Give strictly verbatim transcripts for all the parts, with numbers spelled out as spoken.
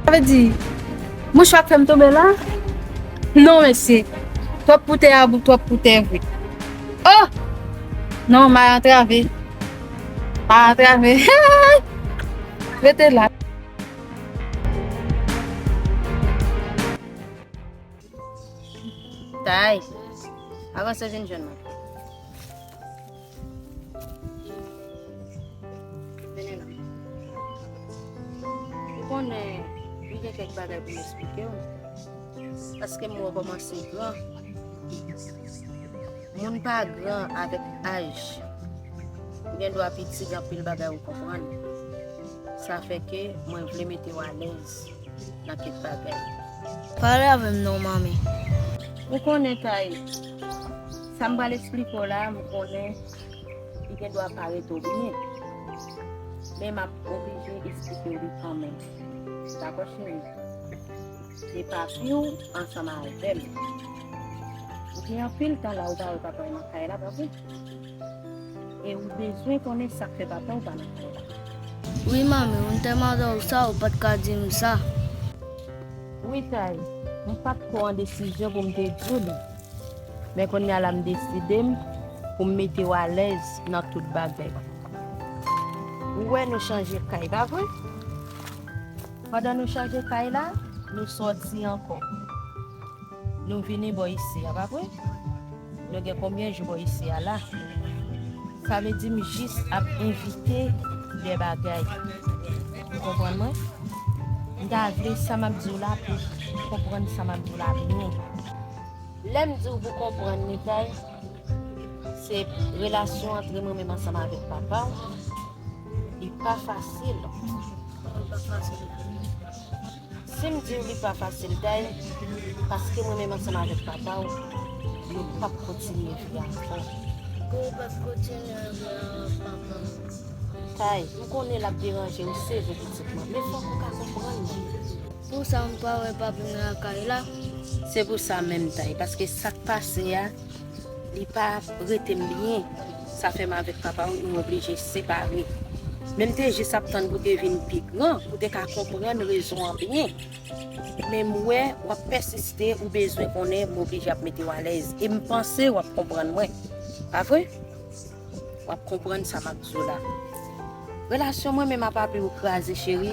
Sa vle di, mouchwa k fè m tonbe la? Non, mesye. Twòp pou tè a, twòp pou tè vre. Oh! Non, m a antrave. M a antrave. Rete la. Tay, avanse vin jwenn mwen. Vini la. Ou konnen, m gen kèk bagay pou m eksplike w. Paske m wè w kòmanse gran. Moun pa gran avèk aj. Ou gen dwa piti, gen anpil bagay ou konprann. Sa fè ke mwen vle mete w alèz nan kèk bagay. Pale avè m non, manmi. Ou konnen, Tay, sa m pral eksplike w la, m konnen li gen dwa parèt ou byen. Men m ap oblije eksplike w li kanmenm. Dakò, cheri? Se papi w ansanm avè m. Ou gen anpil tan la ou pa wè papa w nan kay la, pa vre? E ou bezwen konnen sa k fè papa w pa nan kay la. Wi, manmi, m te mande w sa, ou pa t ka di m sa. Wi, Tay, m pa t ko an desizyon pou m te di w li. Men kounye a la, m deside m pou m mete w alèz nan tout bagay. Ou wè nou chanje kay, pa vre? Pandan nou chanje kay la, nou sòti ankò. Nou vini bò isi a, pa vre? Nou gen konbyen jou bò isi a la? Sa vle di m jis ap envite de bagay. Ou konprann mwen? M ta vle sa m ap di w la pou w konprann sa m ap di w la byen. Lè m di w pou w konprann li, Tay, se relasyon antre mwen menm ansanm avèk papa w, li pa fasil. Si m di w li pa fasil, Tay, paske mwen menm ansanm avèk papa w, nou p ap kontinye vi a ankò. Pou w p ap kontinye vi a avèk papa w? Tay, m konnen l ap deranje w, se vre, pitit mwen, men fòk ou ka konprann mwen. Pou sa m pa wè papi m lakay la? Se pou sa menm, Tay, paske sa k pase a, li pa rete m byen. Sa fè m avèk papa w, nou oblije separe. Men m te jis ap tann pou w te vin pi gran, pou w te ka konprann rezon an byen. Men m wè w ap pèsiste, ou bezwen konnen, m oblije ap mete w alèz. E m panse w ap konprann mwen. Pa vre? W ap konprann sa m ap di w la. Relasyon mwen menm ak papi w kraze, cheri,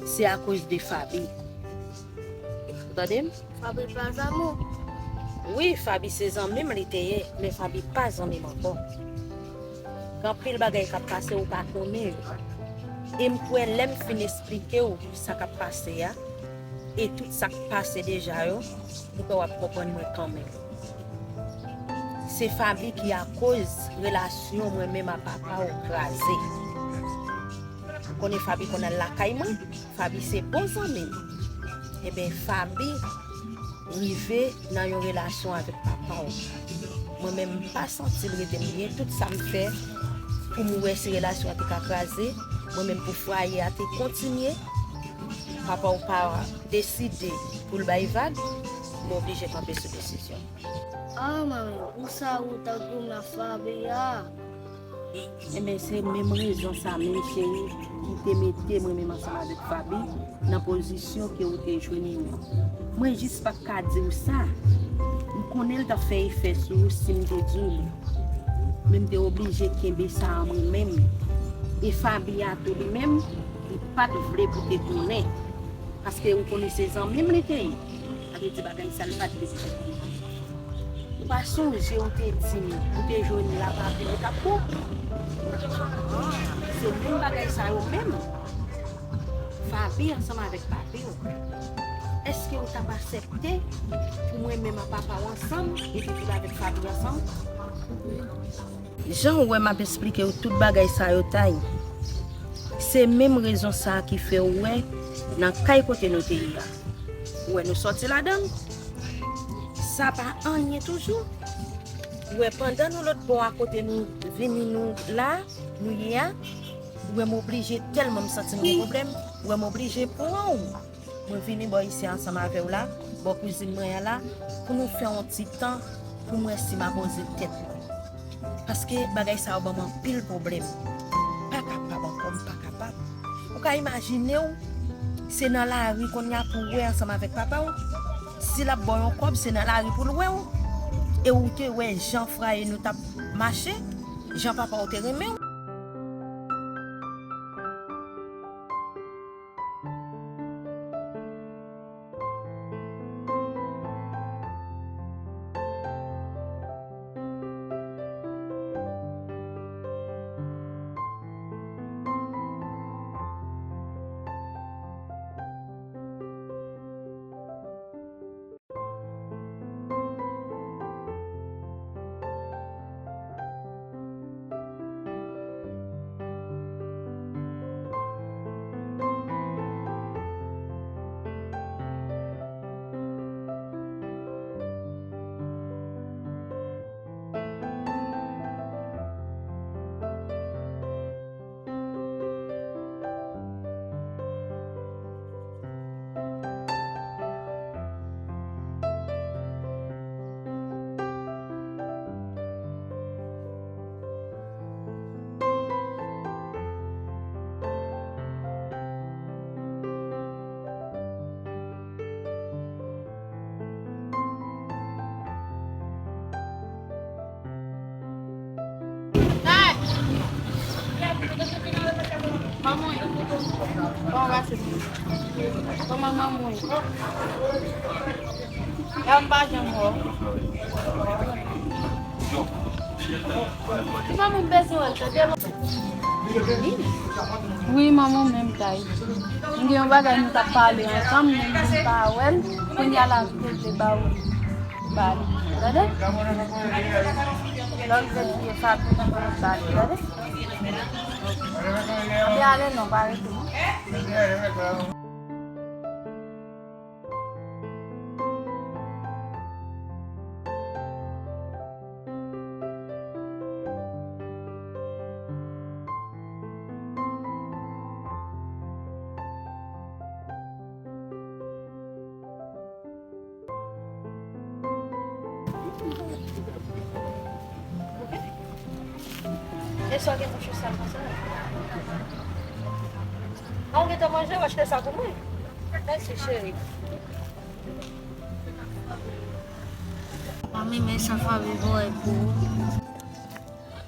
se akoz de Faby. Ou tande m? Faby pa zanmi w? Wi, Faby se zanmi m li te ye, men Faby pa zanmi m ankò. Gen anpil bagay k ap pase ou pa konnen yo. E m kwè lè m fin esplike w sa k ap pase a, e tout sa k pase deja yo, m kwè w ap konprann mwen kanmenm. Se Faby ki akoz relasyon mwen menm ak papa w kraze. Ou konnen Faby konn al lakay mwen? Faby se bon zanmi m. Ebyen, Faby rive nan yon relasyon avèk papa w. Mwen menm, m pa santi l rete m byen. Tout sa m fè pou m wè si relasyon an te ka kraze, mwen menm pou fwaye a te kontinye, papa w pa deside pou l bay vag, m oblije kanpe sou desizyon. Ah, manmi, pou sa ou t ap goumen ak Faby a? Ebyen, se menm rezon sa menm, cheri, ki te mete mwen menm ansanm avèk Faby nan pozisyon ke ou te jwenn li an. Mwen jis pa t ka di w sa. M konnen l t ap fè efè sou ou si m te di w li. Men m te oblije kenbe sa an mwen menm. E Faby a tou li menm, li pa t vle pou te konnen. Paske ou konnen se zanmi m li te ye. Sa vle di bagay sa l pa t vle di. Ou pa sonje ou te di m, ou te jwenn la pa vin ou t ap bon. Se menm bagay sa yo menm. Faby ansanm avèk papi w. Èske ou t ap aksepte pou mwen menm ak papa w ansanm epi tou avèk Faby ansanm? Jan w wè m ap esplike w tout bagay sa yo, Tay, se menm rezon sa a ki fè w wè nan kay kote nou te ye a, ou wè nou sòti ladan l. Sa pa anyen toujou. Ou wè pandan nou lòt bò a kote nou vini nou la, nou ye a, ou wè m oblije tèlman m santi m gen pwoblèm, ou wè m oblije pran w. Mwen vini bò isi ansanm avè w la, bò kouzin mwen an la, pou nou fè yon ti tan, pou m wè si m a poze tèt mwen. Paske bagay sa yo ban m anpil pwoblèm. M pa kapab ankò, m pa kapab. Ou ka imajine w, Se nan lari kounye a pou w wè ansanm avèk papa w. Si l ap ba w yon kòb, se nan lari pou l wè w. E ou te wè jan fraye nou t ap mache, jan papa w te renmen w. Manman, bon, rase. Kòman manman? Kòman manman? Manman, m bezwen wè l, tande. Wi, manman, menm kay. M gen yon bagay nou t ap pale ansanm, men m vin pa wè l. Kounye a la, m te vle ba w, ba li. Tande? Lè w vle kriye, sa tou, m ba li. Tande? Anben, ale non, pa rete non. E sa w gen bouch ou sal konsa? An, ou gentan manje, w achte sa pou mwen? Mèsi, cheri. Manmi, men sa Fabi voye pou ou.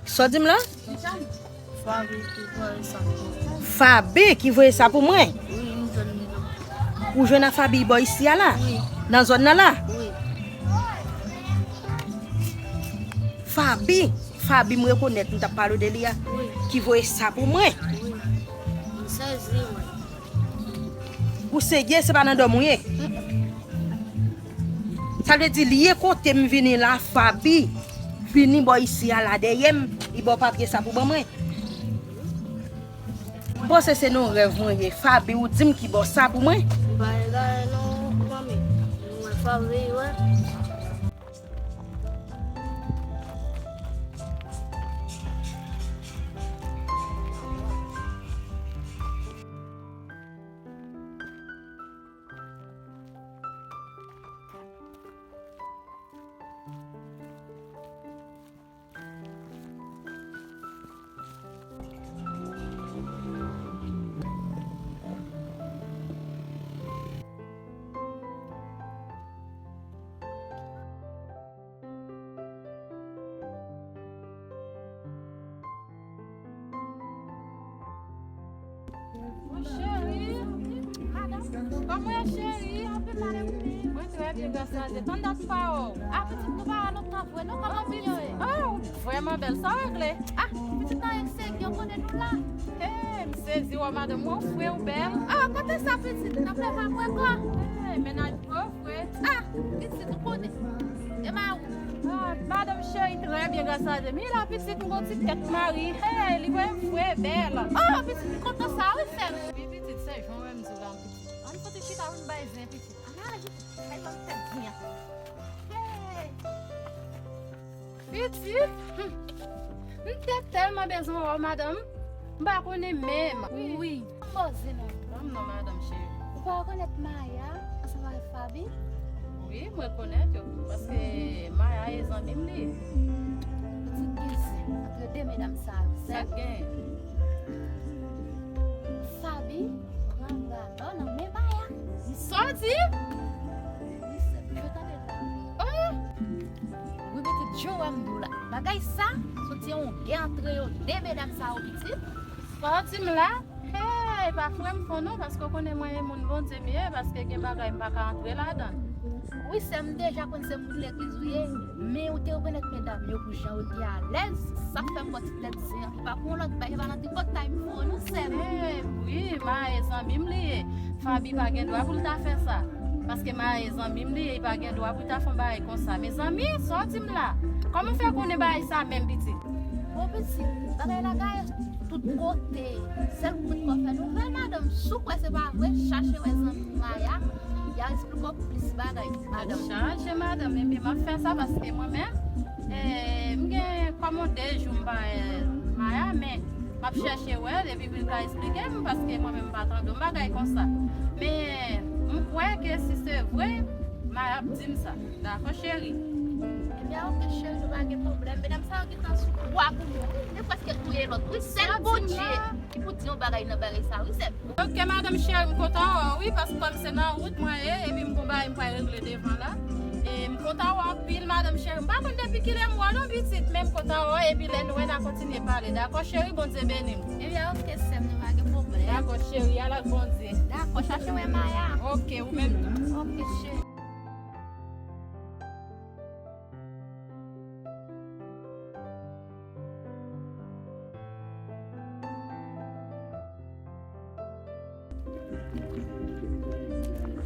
Sa w di m la? Fabi ki voye sa pou ou. Fabi ki voye sa pou mwen? Wi, m jwenn li la. Ou jwenn a Fabi bò isi a la? Wi. Nan zòn nan la? Wi. Fabi, Fabi m rekonèt, m t ap pale w de li a, wi, ki voye sa pou mwen. Wi. M sezi, wi. Ou serye, se pa nan dòmi w ye? Sa vle di, li ye kote m vini la, Fabi vini bò isi a la dèyè m, li ba w papye sa pou ban mwen. M panse se nan rèv mwen ye, Fabi ou di m ki ba w sa pou mwen. M pa egare non, manmi. Mwen Fabi, wi. Cheri, madanm, kòman w ye, cheri? Anpil male ou menm? Mwen trè byen, gras a Dye. Tann dat m pa wè w. Ah, pitit, nou pa wè lontan vre, non? Kòman pitit yo ye? Ah, ou vrèman bèl. Sa w regle? Ah, pitit, nan yon segi, yo konnen nou la. Hey, m sezi wè w, madanm. Mwen, w fre, w bèl. Ah, kote sa, pitit? Nan fè pa mwen kò. Hey, mennaj mwen, w fre. Ah, pitit, ou konnen. E mari w? Ah, madanm cheri, trè byen, gras a Dye. Mi la, pitit, m gon ti tèt mari. Hey, li kwè m fre, bèl. Oh, pitit, m kontan sa, wi, sè m. Wi, pitit, se jan w wè m di w la, pitit. Ann fouti chita, ann bay zen, pitit. Ann ale, pitit. Ay, ban m tèt byen. Hey! Pitit, hmm. M te tèlman bezwen wè w, madanm. M pa konnen menm. Wi. Poze non. Ban m non, madanm cheri. Ou pa rekonèt Maya ansanm avèk Fabi? Wi, m rekonèt yo, paske Maya e zanmi m li. Pitit, gen zen ant de medam sa yo. Sa k genyen? Fabi pran bra lò nan men Sa w di? Oh! Wi, pitit, jan w wè m di w la. Bagay sa, soti yon gè antre yo de medam sa yo, pitit. Sa w di m la? Hey, pa frè m fò non, paske w konnen mwen e moun Bondye m ye, paske gen bagay m pa ka antre ladan. Wi, sè m, deja konn se moun legliz ou ye, men ou te rekonèt medam yo pou jan yo te alèz, sa k fè m ba w ti plèzi an. E pa pou yon lòt bagay, e pa nan tripotay m fè w non, sè m. Eh, wi, Maye zanmi m li ye. Faby pa gen dwa pou l ta fè sa. Paske Maye zanmi m li ye, li pa gen dwa pou l ta fè yon bagay konsa. Mezanmi, sa w di m la? Kòman w fè konnen bagay sa menm, pitit? Bon, pitit, bagay la gaye tout kote. Sèl ou mèt ka fè nouvèl, madanm. Si w kwè se pa vre, chache wè zanmi w Maya. Y a esplike w plis bagay, madanm. Chache, madanm. Ebyen, m ap fè sa paske mwen menm, eh, m gen kòm yon de jou m pa wè Maya, men m ap chèche wè l epi pou l ka esplike m, paske mwen menm m pa tande yon bagay konsa. Men m kwè ke si se vre, Maya ap di m sa. Dakò, cheri. Ebyen, oke, cheri, nou pa gen pwoblèm. Medam sa yo gentan sou twa pou nou. Wi, youn prèske touye lòt. Wi, sèl Bondye ki pou di yon bagay nan bagay sa, wi, sèl. Oke, madanm cheri, m kontan wè w, wi, paske kòm se nan wout mwen ye, epi m gon bagay m pral regle devan la. E m kontan wè w anpil, madanm cheri. M pa konn depi kilè m wè w non, pitit, men m kontan wè w, epi lè n wè, n a kontinye pale. Dakò, cheri, Bondye beni w. Ebyen, oke, sè m, nou pa gen pwoblèm. Dakò, cheri, al ak Bondye. Dakò, chache wè Maya. Oke, ou menm tou. Oke, cheri.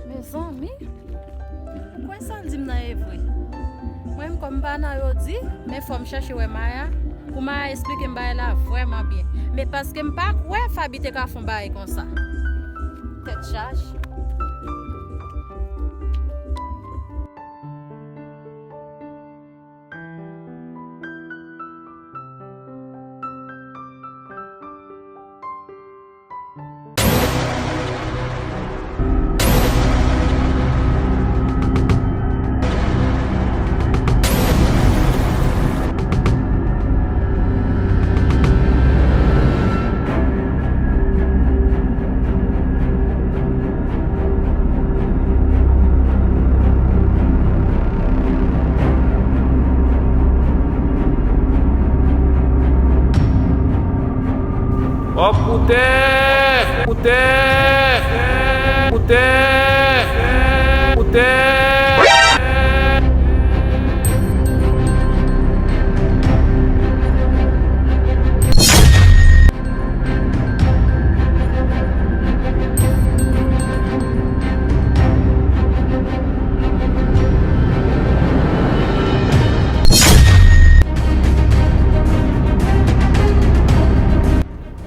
Mezanmi, ou kwè sa l di m nan e vre? Mwen menm kòm m pa nan yo di, men fò m chèche wè Maya, pou Maya esplike m bagay la vrèman byen. Men paske m pa kwè Faby te ka fè yon bagay konsa. Tèt chaje. Ò, koute! Koute! Koute! Koute!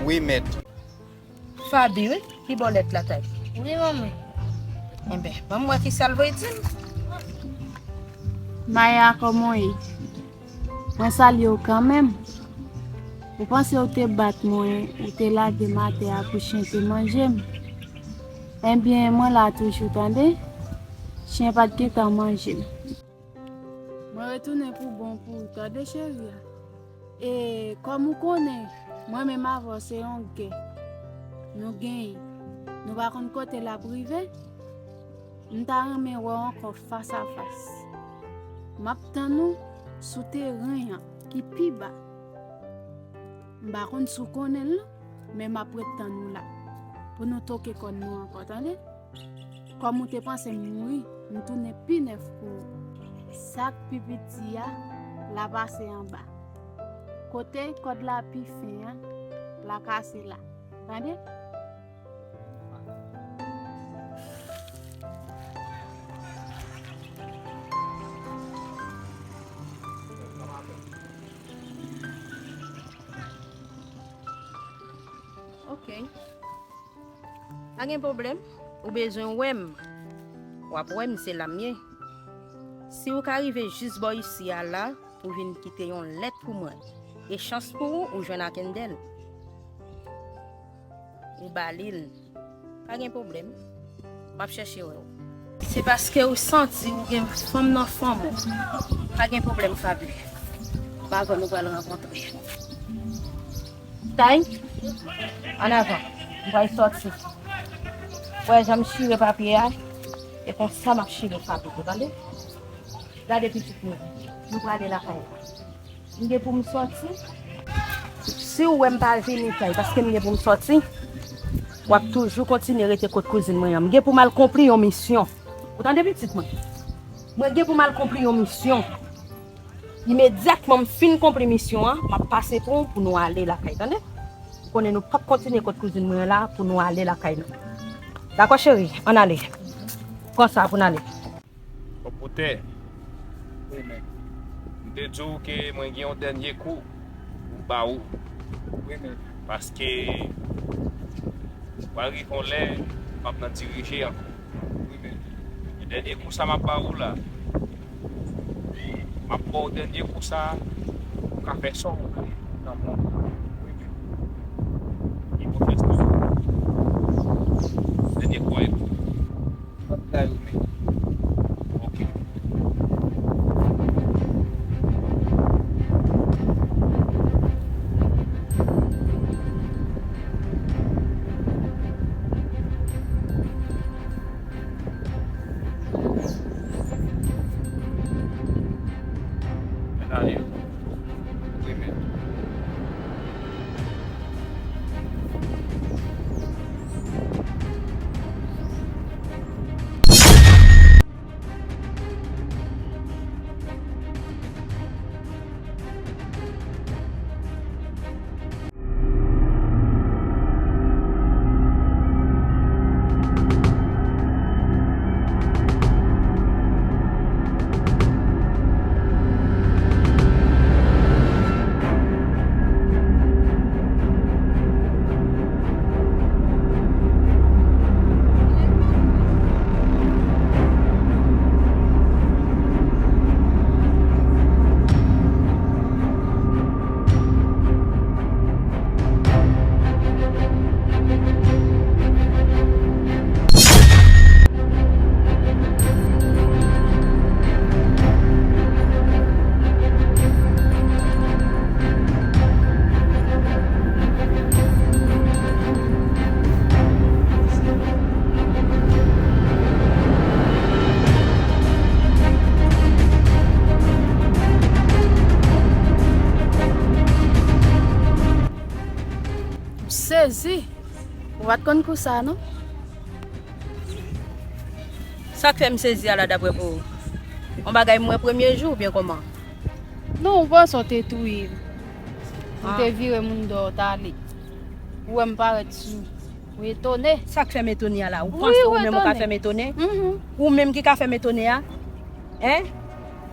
Wi, mèt. Faby, wi, ki bò lèt la t ay? Wi, manman. Enben, ban m wè ki sa l voye di m. Maya, kòman w ye? Mwen salye w kanmenm. Ou panse w te bat mwen, ou te lage m atè a pou chen te manje m? Enben, mwen la toujou, tande. Chen pa t gentan manje m. Mwen retounen pou bon pou ou, tande, cheri a. E kòm ou konnen, mwen menm avè w se yon gè nou genyen. Nou pa konn kote l ap rive. M ta renmen wè w ankò fas a fas. M ap tann ou sou teren an ki pi ba. M pa konn si w konnen l non, men m ap ret tann ou la. Pou nou toke kòn nou ankò, tande? Kòm ou te panse m mouri, m tounen pi nèf pou ou. Sa k pi piti a, l a pase anba. Kote kòd la pi fen an, l a kase la. Tande? Ok. Pa gen pwoblèm. Ou bezwen wè m? W ap wè m, se la m ye. Si w ka rive jis bò isi a la, pou vin kite yon lèt pou mwen. E chans pou ou, ou jwenn ak Endèl. Ou ba li l. Pa gen pwoblèm. M ap chèche wè w. Se paske ou santi ou gen fanm nan fanm ou. Pa gen pwoblèm, Faby. M avè w nou pral rankontre. Tay, ann avan. M pral sòti. Wè jan m chire papye a, e konsa m ap chire papye tou, tande? Gade pitit mwen, nou prale lakay la. M gen pou m sòti. Si w wè m pa vini kay paske m gen pou m sòti, w ap toujou kontinye rete kot kouzin mwen an. M gen pou m al konpli yon misyon. Ou tande pitit mwen? Mwen gen pou m al konpli yon misyon. Imedyatman m fin konpli misyon an, m ap pase pran w pou nou ale lakay, tande? Ou konnen nou p ap kontinye kot kouzin mwen an la pou nou ale lakay nou. Dakò cheri, ann ale. Pran sa pou n ale. Konpotè. Wi, men. M te di w ke mwen gen yon dènye kou pou m ba ou. Wi, men. Paske w a rive yon lè, m ap nan dirije ankò. Wi, men. E dènye kou sa m ap ba ou la, m ap ba w dènye kou sa, ou ka fè sa w vle nan mond lan. Wi, men. E pou fè sa. Dènye kou a e pou ou. Mwen bay ou men. Ok. Mèt ale yo. Wi, mèt. M sezi. Ou pa t konn kou sa, non? Sa k fè m sezi a la, daprè pou ou? Yon bagay m wè premye jou oubyen kòman? Non, ou panse w te touye m. Ou te vire moun dèyè w t ale. Ou wè m parèt sou ou. Ou etone. Sa k fè m etone a la? Ou panse ou menm ou ka fè m etone? Ou menm ki ka fè m etone a? Hein?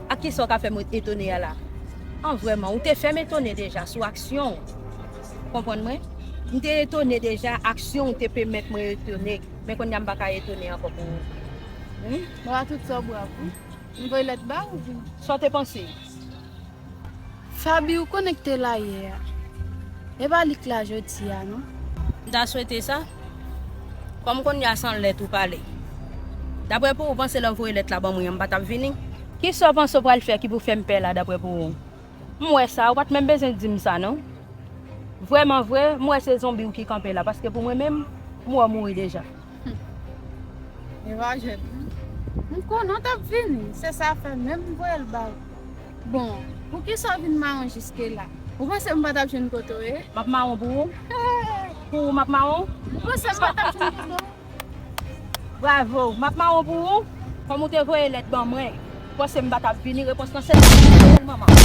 Ak kisa w ka fè m etone a la? An vrèman, ou te fè m etone deja sou aksyon w. Konprann mwen? M te etone deja, aksyon w te pèmèt mwen etone. Men kounye a m pa ka etone ankò pou ou. Wi. Mwen a tout sa w bwè wi. M voye lèt ba ou wi. Sa w te panse? Faby, ou konnen k te la yè a. E pa li k la jodi a, non. M ta swete sa. Kòm kounye a se an lèt ou pale. Daprè pou ou, panse lè w voye lèt la ban mwen an, m pa t ap vini? Kisa w panse w pral fè ki pou fè m pè la, daprè pou ou? M wè sa, ou pa t menm bezwen di m sa, non. Vrèman vre, m wè se zonbi w ki kanpe la, paske pou mwen menm, m wè w mouri deja. Eva jèn. M konnen w t ap vini, se sa fè menm m voye l ba ou. Bon, poukisa w vin mawon jiske la? Ou panse m pa t ap jwenn kote w ye? M ap mawon pou ou? Pou ou m ap mawon? Ou panse m pa t ap jwenn kote w? Bravo, m ap mawon pou ou. Kòm ou te voye lèt ban mwen, ou panse m pa t ap vini? Repons lan se non, manman.